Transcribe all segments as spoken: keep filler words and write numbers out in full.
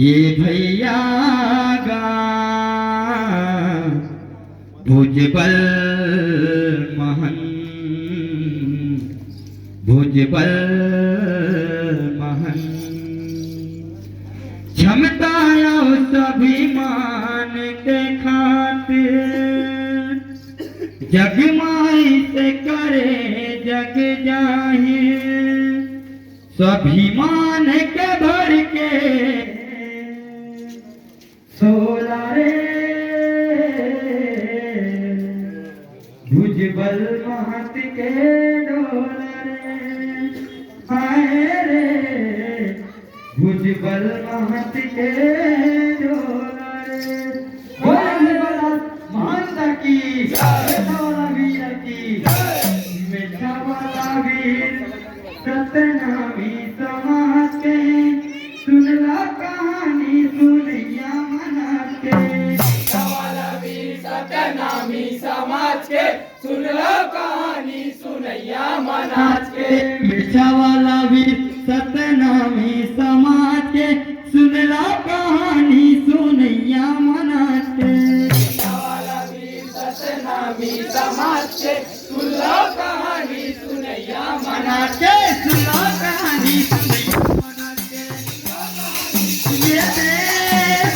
ये भैया गा भुजबल महन, भुजबल महन, क्षमता अउ स्वाभिमान के खातिर जग माई से करे जग जाहिर। स्वाभिमान के भर के सोला रे, भुजबल महत के डोला रे, हाय रे, भुजबल महत के डोला रे। बोले भोलेनाथ महंत की, मेछा वाला वीर की, मेछा वाला वीर सतनामी समाज के, सुनला कहानी सुनैया मन आज के। मेछा वाला वीर सतनामी समाज के, सुनला कहानी सुनैया मन आज के। मेछा वाला वीर सतनामी समाज के, सुनला कहानी सुनैया मन आज के। मेछा वाला वीर सतनामी समाज के, सुनला कहानी सुनैया मन आज के। सुनला कहानी सुनैया मन आज के। ये दे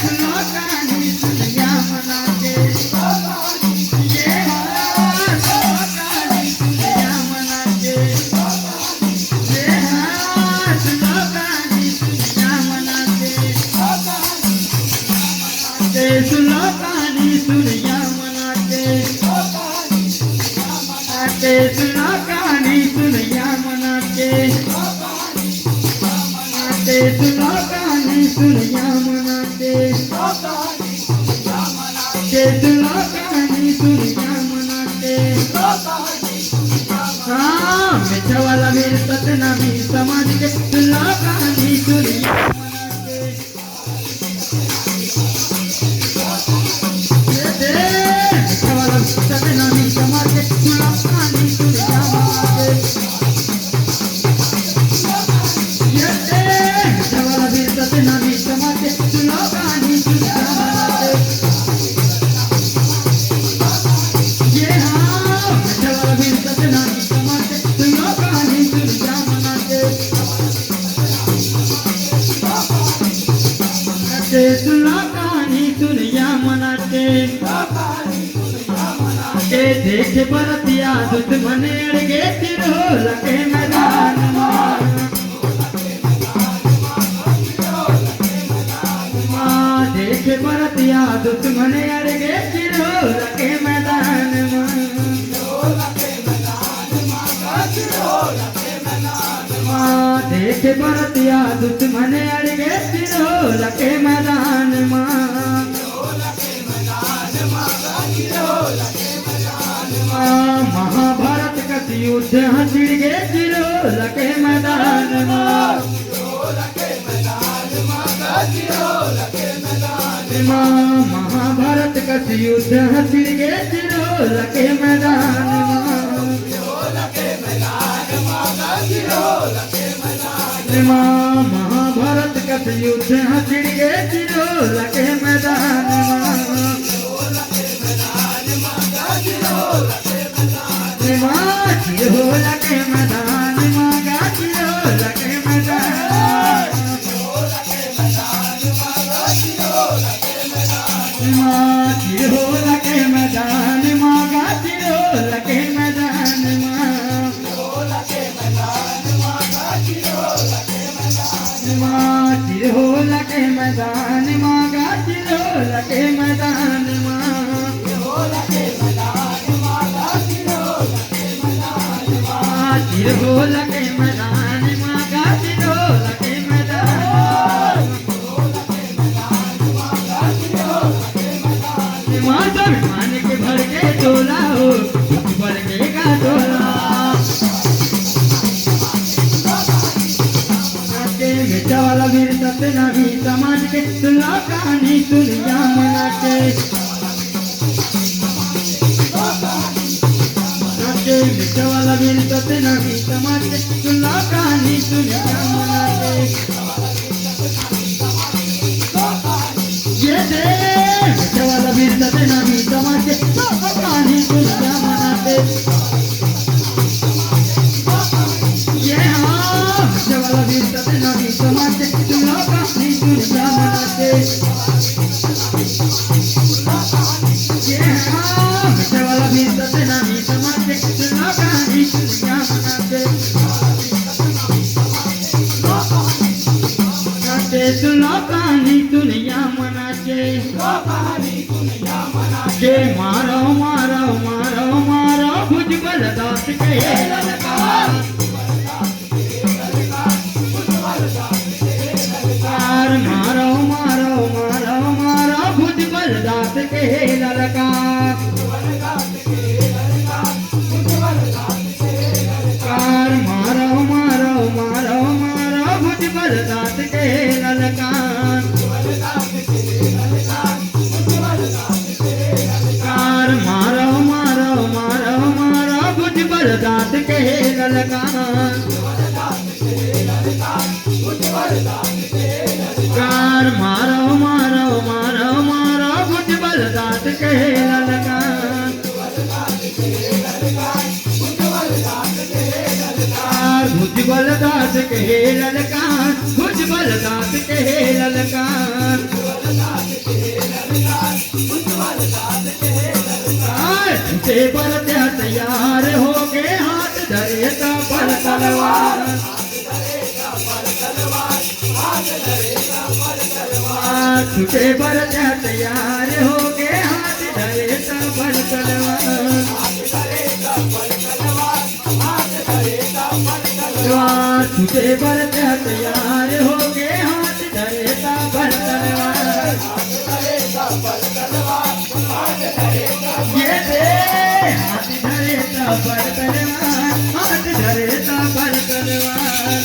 सुनला कहानी सुनैया मन आज के। ये हाँ सुनला कहानी सुनैया मन आज के। ये हाँ सुनला कहानी सुनैया मन आज के। के सुनला कहानी सुनैया मन आज के। के सुनला कहानी सुनैया मन आज के। के सुनला कहानी सुनैया मन आज के। के सुनला कहानी सुनैया मन आज के। हाँ, मेछा वाला वीर सतनामी समाज के, सुनला कहानी सुनैया मन आज के। के सुनला कहानी सुनैया मन आज के। के देखे बरतिया दुश्मन अड़ गे चिरहोला के मैदान मा। मा देखे बरतिया दुश्मन अड़ गे चिरहोला के मैदान मा। मा देखे बरतिया दुश्मन अड़ गे चिरहोला के मैदान मा। मा महाभारत कस युद्ध ह छिड़ गे चिरहोला के मैदान मा। मा महाभारत कस युद्ध ह छिड़ गे चिरहोला के मैदान मा। मा महाभारत कस युद्ध ह छिड़ गे चिरहोला के मैदान मा। मा चिरहोला के मैदान मा गा चिरहोला के मैदान। मा चिरहोला के मैदान मा गा चिरहोला के मैदान मा। मा चिरहोला के मैदान मा गा चिरहोला के मैदान मा। मा चिरहोला के मैदान मा गा चिरहोला के मैदान। मा स्वाभिमान के भड़के टोला हो, भड़के का टोला। के मेछा वाला वीर सतनामी समाज के, सुनला कहानी सुनैया मन आज के। के मेछा वाला वीर सतनामी समाज के, सुनला कहानी सुनैया मन आज के। ये हाँ, मीठे वाला भी सतना मीठा मांगे, सुनो कहानी दुनिया मना के। के सुनो कहानी दुनिया मना के। के मारो, मारो, मारो, मारो, मारो, भुजबल दास के ललकार। मार, मारो, मारो, मारो, मारो, भुजबल दास के ललकार। कार मारो, मारो, मारो, मारो, भुजबल दास के ललकार। कार मारो, मारो, मारो, मारो, भुजबल दास के ललकार। कार मारो, मारो, मारो, मारो, भुजबल दास के ललकार। कार भुजबल दास के ललकार, भुजबल दास के ललकार। कार छूटे बर तैयार हो के, हाथ धरे त बड़ तलवार। छूटे बर तैयार हो के, हाथ धरे त बड़ तलवार। तलवार छूटे बर तैयार हो के, हाथ धरे त बड़ तलवार। ये दे, हाथ धरे त बड़ तलवार, हाथ धरे त बड़ तलवार।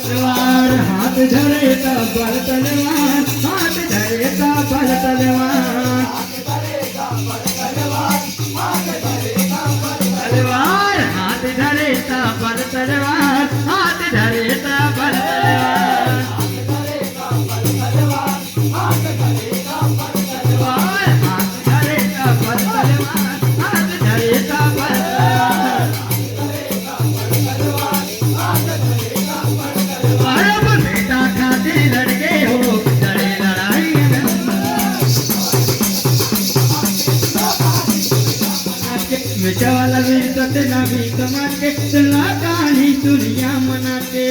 तलवार, हाथ धरे त बड़ तलवार, हाथ धरे त बड़ तलवार। तलवार, हाथ धरे त बड़ तलवार, हाथ धरे त बड़ तलवार। तलवार, हाथ धरे त बड़ तलवार, हाथ धरे त बड़ तलवार। अरब बेटा खातिर लड़के हो, लड़े लड़ाई में। मीठा वाला वीर सत्यनामी समाज के, सुना कहानी दुनिया मना के।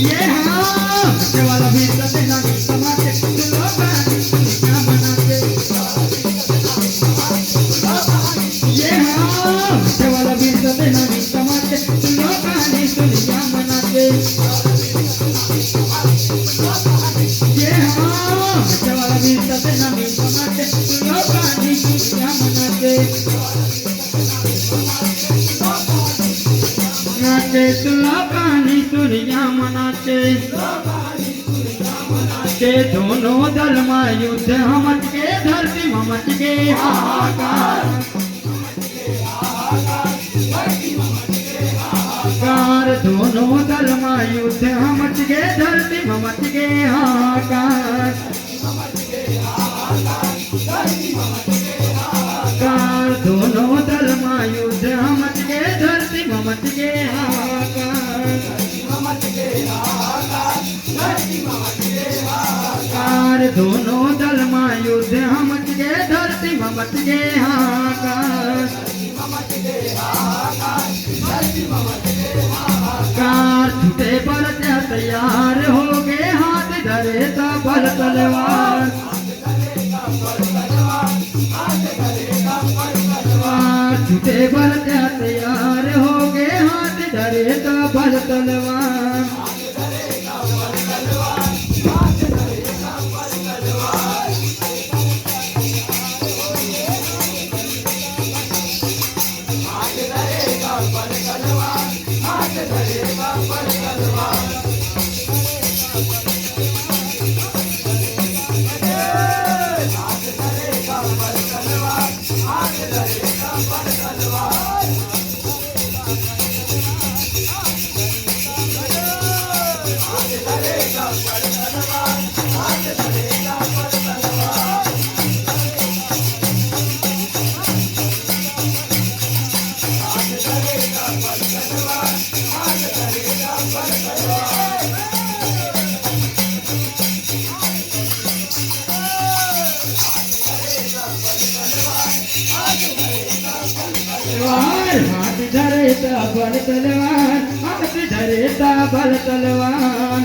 ये हाँ, मीठे वाला वीर सत्यनामी समाज के, सुनो कहानी दुनिया मना के। ये हाँ, मीठे वाला वीर सत्यनामी समाज के, सुनो कहानी दुनिया मना के। ये हाँ, मीठे वाला वीर सत्यनामी समाज के, सुनो कहानी दुनिया मना के। नाचे सुनो कहानी दुनिया मना के। के दोनों दल मा युद्ध ह मच गे, धरती म मच गे हाहाकार। कार दोनों दल मा युद्ध ह मच गे, धरती म मच गे हाहाकार। कार दोनों दल मा युद्ध ह मच गे, धरती म मच गे हाहाकार। कार दोनों दल मा युद्ध ह मच गे, धरती म मच गे हाहाकार। कार छूटे बर तैयार हो गे, हाथ धरे त बड़ तलवार। कार छूटे बर तैयार हो गे, हाथ धरे त बड़ तलवार। धरे त बल तलवार, हाथ धरे त बल तलवार।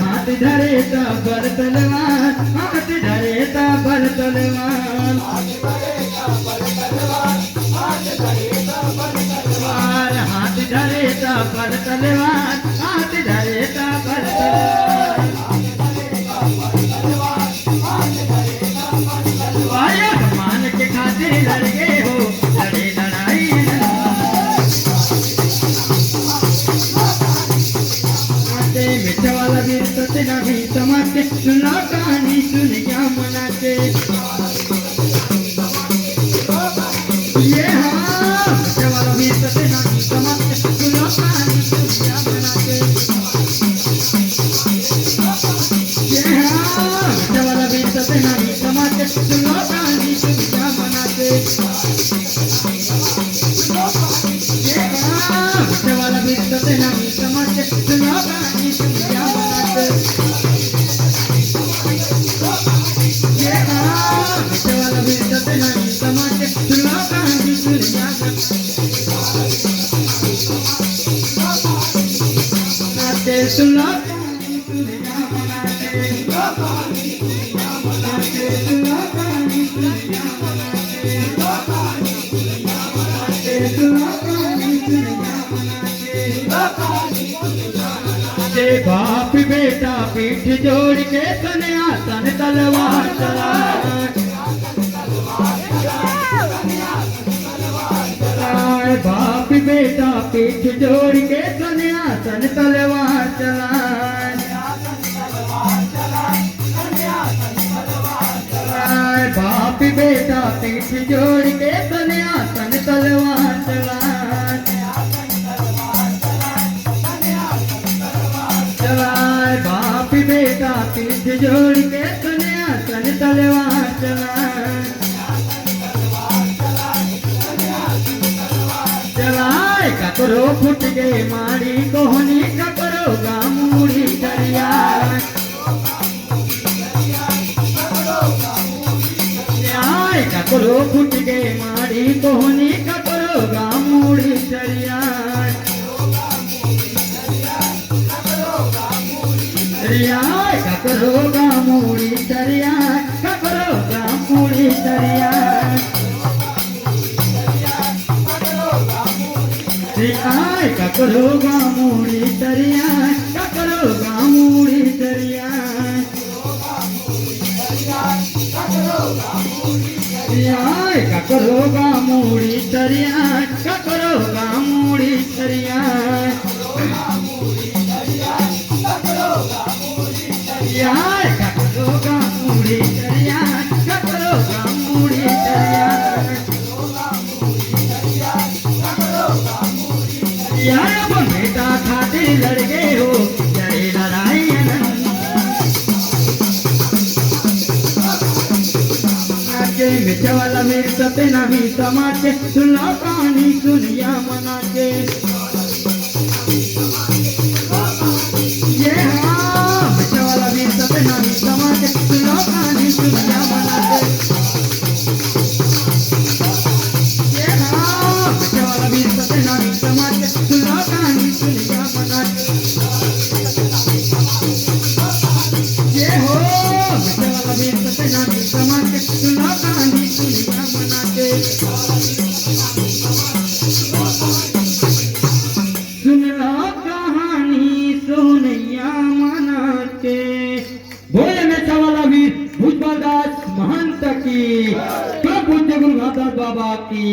हाथ धरे त बल तलवार, हाथ धरे त बल तलवार। तलवार, हाथ धरे त बल तलवार, हाथ धरे त बल तलवार। आया सम्मान के खातिर लड़ गए हो, लड़े लड़ाई। आते मिठवाला वीर सत्यनामी समाज के, सुना कहानी सुन क्या मना के। ये हाँ, मिठवाला वीर सत्यनामी समाज के, सुना कहानी सुन क्या मना के। ये हाँ, मिठवाला वीर सत्यनामी समाज के, सुना कहानी सुन क्या मना के। ये हाँ, मिठवाला वीर सत्यनामी समाज के, सुना कहानी सुन क्या मना के। ये हाँ, मिठवाला वीर सत्यनामी समाज के, सुना कहानी सुन क्या मना के। सुना के बाप बेटा पीठ जोड़ के सन्यासन तलवार चला। बाप बेटा पीठ जोड़ के सन्यासन तलवार चला। बाप बेटा पीठ जोड़ के सन्यासन तलवार चला। चलाए बाप बेटा पीठ जोड़ के सन्यासन तलवार चलाए। चलाए ककरो फुट गे माड़ी कोहनी ककरो गा मूड़ी चरिया। न्याय ककरो फुट गे माड़ी कोहनी ककरो गा मूड़ी चरिया। रियाय ककरो गा मूड़ी चरिया, ककरो गा मूड़ी चरिया। रियाय ककरो गा मूड़ी चरिया, ककरो गा मूड़ी चरिया। रियाय ककरो गा मूड़ी चरिया, ककरो गा मूड़ी चरिया। यार ककरो गा मूड़ी चरिया, ककरो गा मूड़ी चरिया। यार अपन बेटा खातिर लड़ गए हो, लड़े लड़ाई अनंत। के मिठवाला वीर सत्यनामी समाज के, सुन लो कहानी सुनिया मना के। ये हाँ, मिठवाला वीर सत्यनामी समाज के, सुन लो कहानी सुनिया मना के। ये हाँ, मिठवाला वीर सत्यनामी समाज के, सुन लो कहानी सुनिया मना के। ये हो, मिठवाला वीर सत्यनामी समाज के, सुन लो कहानी सुनिया मना के। सुन लो कहानी सुनिया मना के। बोले मिठवाला वीर भुजबल दास महंत की, परम पूज्य गुरु घासीदास बाबा की।